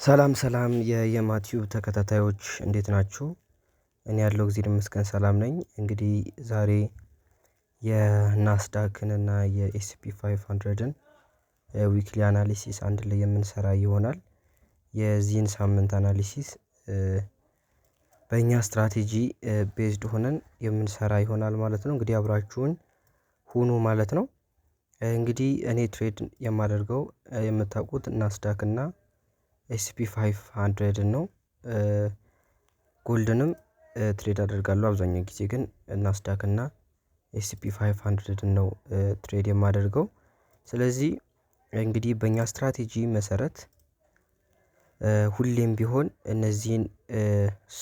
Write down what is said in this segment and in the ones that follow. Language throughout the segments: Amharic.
ሰላም ሰላም የየማቲዩብ ተከታታዮች፣ እንዴት ናችሁ? እኔ ያለው እግዚአብሔር ይመስገን ሰላም ነኝ። እንግዲህ ዛሬ የናስዳክን እና የ S&P 500ን weekly analysis አንድ ላይ የምንሰራ ይሆናል። የዚህን ሳምንት analysis በእኛ strategy based ሆነን የምንሰራ ይሆናል ማለት ነው። እንግዲህ አብራችሁን ሁኑ ማለት ነው። እንግዲህ እኔ trade የማደርገው የምታውቁት ናስዳክ እና S&P 500ን ነው። Gold ንም trade አደርጋለሁ። አብዛኛው ጊዜ ግን ናስዳክ እና S&P 500ን ነው trade የማደርገው። ስለዚህ እንግዲህ በእኛ ስትራቴጂ መሰረት ሁሌም ቢሆን እነዚህን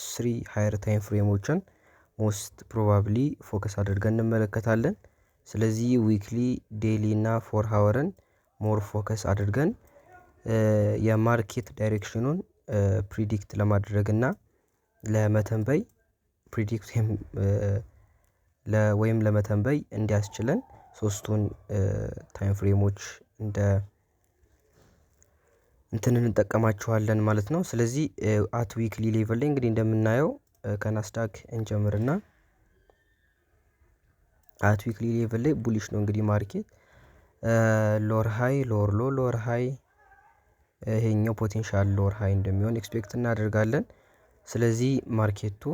three higher time frame ኦችን most probably focus አድርገን እንመለከታለን። ስለዚህ weekly፣ daily እና 4 hour ን more focus አድርገን የ market direction ኑን predict ለማድረግ እና ለመተንበይ፣ predict ወይም ለመተንበይ እንዲያስችለን ሶስቱን time frame ኦች እንደ እንትን እንጠቀማቸዋለን ማለት ነው። ስለዚህ at weekly level ላይ እንግዲህ እንደምናየው ከናስዳክ እንጀምርና at weekly level ላይ bullish ነው። እንግዲህ market lower high፣ lower low፣ lower high፣ ይሄኛው potential lower high እንደሚሆን expect እናደርጋለን። ስለዚህ market ኡ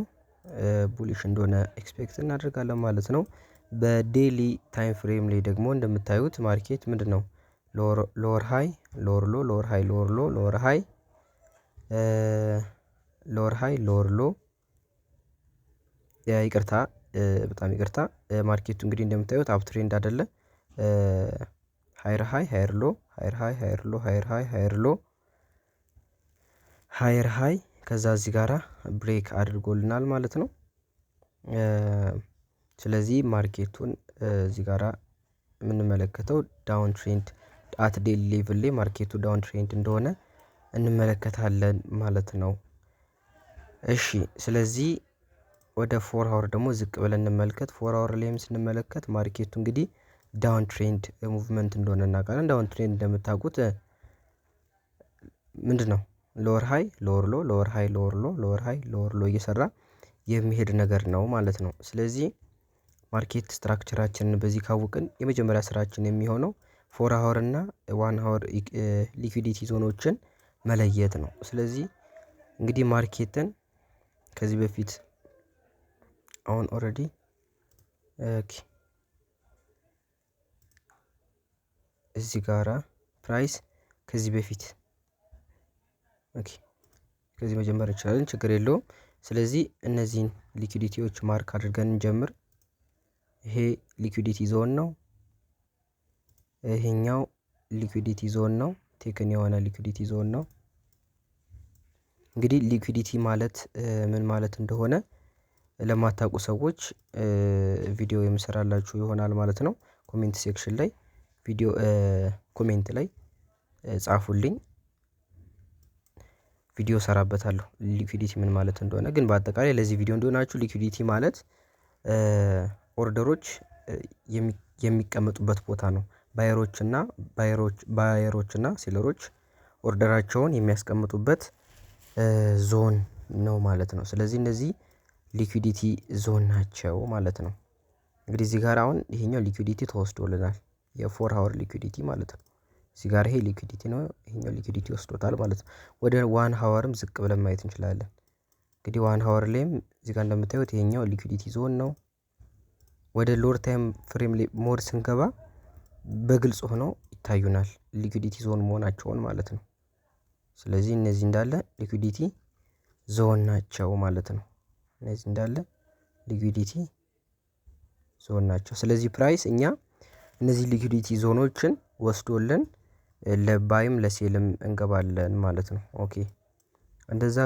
bullish እንደሆነ expect እናደርጋለን ማለት ነው። በ daily time frame ላይ ደግሞ እንደምታዩት market ምንድን ነው? Lower high፣ lower low፣ lower high፣ lower low፣ lower high፣ lower high፣ lower low፣ ይቅርታ፣ በጣም ይቅርታ፣ market ኡ እንግዲህ እንደምታዩት uptrend አይደለ? Higher high፣ higher low፣ higher high፣ higher low፣ higher high፣ higher low፣ higher high፣ ከዛ እዚህ ጋራ break አድርጎልናል ማለት ነው። ስለዚህ market ኡን እዚህ ጋራ የምንመለከተው downtrend፣ at daily level ላይ market ኡ downtrend እንደሆነ እንመለከታለን ማለት ነው። እሺ፣ ስለዚህ ወደ 4 hour ደግሞ ዝቅ ብለን እንመልከት። 4 hour ላይም ስንመለከት market ኡ እንግዲህ downtrend movement እንደሆነ እናውቃለን። Downtrend እንደምታውቁት ምንድን ነው? Lower high፣ lower low፣ lower high፣ lower low፣ lower high፣ lower low እየሰራ የሚሄድ ነገር ነው ማለት ነው። ስለዚህ market structure ኣችንን በዚህ ካወቅን የመጀመሪያ ስራችን የሚሆነው 4 hour እና 1 hour liquidity zone ኦችን መለየት ነው። ስለዚህ እንግዲህ market ን ከዚህ በፊት አሁን already okay እዚህ ጋራ price ከዚህ በፊት፣ okay፣ ከዚህ መጀመር እንችላለን፣ ችግር የለውም። ስለዚህ እነዚህን liquidity ዎች mark አድርገን እንጀምር። ይሄ liquidity ዞን ነው። ይሄኛው liquidity zone ነው። Taken የሆነ liquidity ዞን ነው። እንግዲህ liquidity ማለት ምን ማለት እንደሆነ ለማታውቁ ሰዎች ቪዲዮ የምሰራላችሁ ይሆናል ማለት ነው። Comment section ላይ፣ ቪዲዮ comment ላይ ጻፉልኝ። ቪዲዮ ሰራበታለሁ liquidity ምን ማለት እንደሆነ። ግን በአጠቃላይ ለዚህ ቪዲዮ እንዲሆናችሁ liquidity ማለት order ኦች የሚቀመጡበት ቦታ ነው። Buyer ኦች እና seller ኦች order ኣቸውን የሚያስቀምጡበት ዞን ነው ማለት ነው። ስለዚህ እነዚህ liquidity zone ናቸው ማለት ነው። እንግዲህ እዚህ ጋር አሁን ይሄኛው liquidity ተወስዶልናል፣ የ 4 hour liquidity ማለት ነው። እዚህ ጋር ይሄ liquidity ነው፣ ይሄኛው liquidity ወስዶታል ማለት ነው። ወደ 1 hour ም ዝቅ ብለን ማየት እንችላለን። እንግዲህ 1 hour ላይም እዚህ ጋር እንደምታዩት ይሄኛው liquidity zone ነው። ወደ lower time frame ላይ more ስንገባ በግልጽ ሆነው ይታዩናል liquidity zone መሆናቸውን ማለት ነው። ስለዚህ እነዚህ እንዳለ liquidity zone ናቸው ማለት ነው። እነዚህ እንዳለ liquidity zone ናቸው። ስለዚህ price እኛ እነዚህ liquidity zone ኦችን ወስዶልን ለ buy ም ለ sell ም እንገባለን ማለት ነው። Okay፣ እንደዛ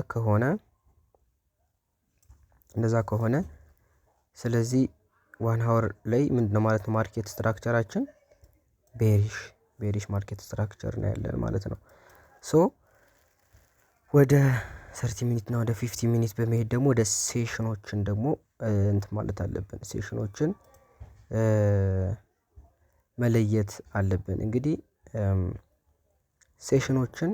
ከሆነ ስለዚህ 1 hour ላይ ምንድነው ማለት ነው? Market structure ኣችን bearish market structure ነው ያለን ማለት ነው። So ወደ 30 minute እና ወደ 15 minute በመሄድ ደግሞ ወደ session ኦችን ደግሞ እንትን ማለት አለብን፣ session ኦችን መለየት አለብን። እንግዲህ session ኦችን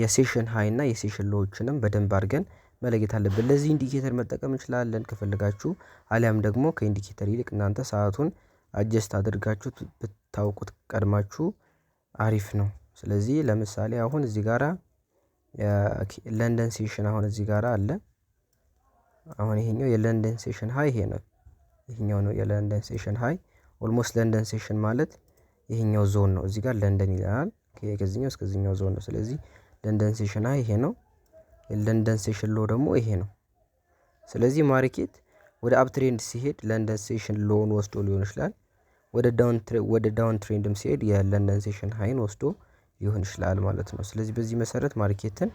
የ session high እና የ session low ዎችንም በደንብ አድርገን መለየት አለብን። ለዚህ indicator መጠቀም እንችላለን ከፈለጋችሁ፣ አሊያም ደግሞ ከ indicator ይልቅ እናንተ ሰዓቱን adjust አድርጋችሁ ብታውቁት ቀድማችሁ አሪፍ ነው። ስለዚህ ለምሳሌ አሁን እዚህ ጋራ ለንደን session አሁን እዚህ ጋራ አለ። አሁን ይሄኛው የለንደን session high ይሄ ነው። ይሄኛው ነው የለንደን session high። Almost ለንደን session ማለት ይሄኛው ዞን ነው። እዚህ ጋር ለንደን ይላል። ከዚህኛው እስከዚህኛው ዞን ነው። ስለዚህ ለንደን session high ይሄ ነው። የለንደን session low ደግሞ ይሄ ነው። ስለዚህ market ወደ uptrend ሲሄድ ለንደን session low ን ወስዶ ሊሆን ይችላል። ወደ downtrend ም ሲሄድ የለንደን session high ን ወስዶ ሊሆን ይችላል ማለት ነው። ስለዚህ በዚህ መሰረት market ን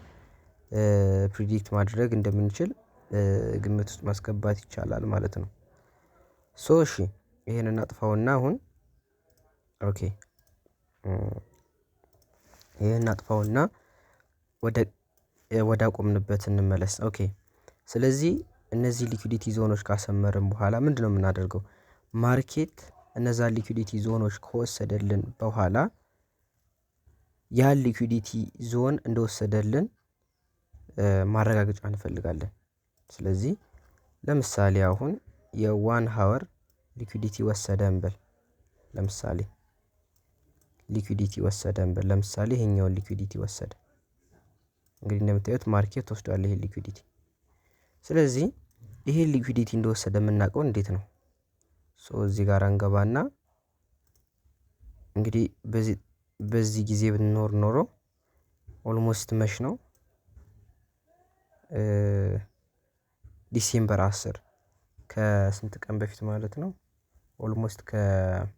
predict ማድረግ እንደምንችል ግምት ውስጥ ማስገባት ይቻላል ማለት ነው። So እሺ፣ ይሄንን እናጥፋውና አሁን okay፣ ይሄን እናጥፋውና ወደ አቆምንበት እንመለስ። Okay፣ ስለዚህ እነዚህ liquidity zone ኦች ካሰመርን በኋላ ምንድነው የምናደርገው? Market እነዛ liquidity zone ኦች ከወሰደልን በኋላ ያን liquidity zone እንደወሰደልን ማረጋገጫ እንፈልጋለን። ስለዚህ ለምሳሌ አሁን የ 1 hour liquidity ወሰደ እንበል። ለምሳሌ liquidity ወሰደ እንበል። ለምሳሌ ይሄኛውን liquidity ወሰደ። እንግዲህ እንደምታዩት market ወስዷል ይሄን liquidity። ስለዚህ ይሄን liquidity እንደወሰደ የምናውቀው እንዴት ነው? So እዚህ ጋር እንገባና እንግዲህ በዚህ ጊዜ ብንኖር ኖሮ almost መሽ ነው፣ December 10 ከስንት ቀን በፊት ማለት ነው? Almost ከ4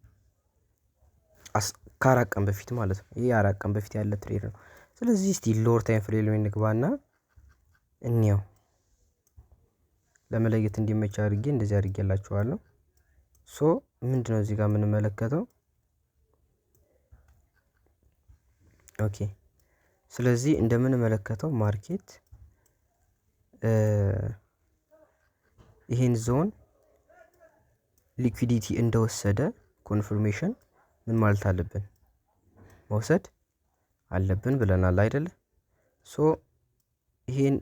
ቀን በፊት ማለት ነው። ይሄ 4 ቀን በፊት ያለ trade ነው። ስለዚህ እስቲ lower time frame ላይ እንግባና እንየው። ለመለየት እንዲመች አድርጌ እንደዚህ አድርጌላችኋለሁ። So ምንድነው እዚህ ጋር የምንመለከተው? Okay፣ ስለዚህ እንደምንመለከተው market ይሄን zone liquidity እንደወሰደ confirmation ምን ማለት አለብን? መውሰድ አለብን ብለናል አይደለ? So ይሄን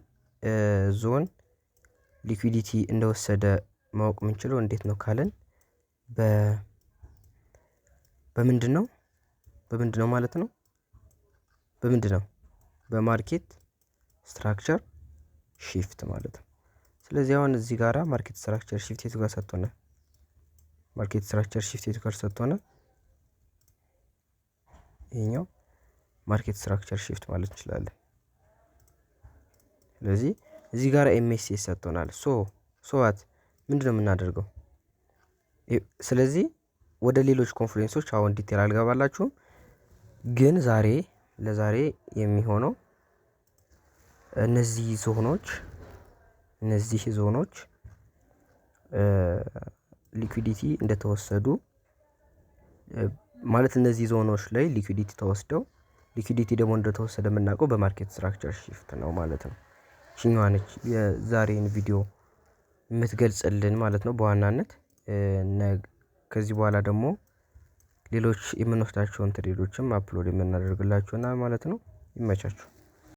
zone liquidity እንደወሰደ ማወቅ የምንችለው እንዴት ነው ካልን በምንድን ነው? በምንድን ነው ማለት ነው? በምንድን ነው? በ market structure shift ማለት ነው። ስለዚህ አሁን እዚህ ጋራ market structure shift የቱ ጋር ሰጥቶናል? Market structure shift የቱ ጋር ሰጥቶናል? ይሄኛው market structure shift ማለት እንችላለን። ስለዚህ እዚህ ጋር MSS ሰጥቶናል። So what ምንድነው የምናደርገው? ስለዚህ ወደ ሌሎች confluence ኦች አሁን detail አልገባላችሁም፣ ግን ዛሬ ለዛሬ የሚሆነው እነዚህ zone ኦች liquidity እንደተወሰዱ ማለት እነዚህ ዞኖች ላይ liquidity ተወስደው liquidity ደግሞ እንደተወሰደ የምናውቀው በ market structure shift ነው ማለት ነው። ይችኛዋ ነች የዛሬን ቪዲዮ የምትገልጽልን ማለት ነው በዋናነት። ከዚህ በኋላ ደግሞ ሌሎች የምንወስዳቸውን trade ኦችም upload የምናደርግላችሁ ማለት ነው። ይመቻችሁ።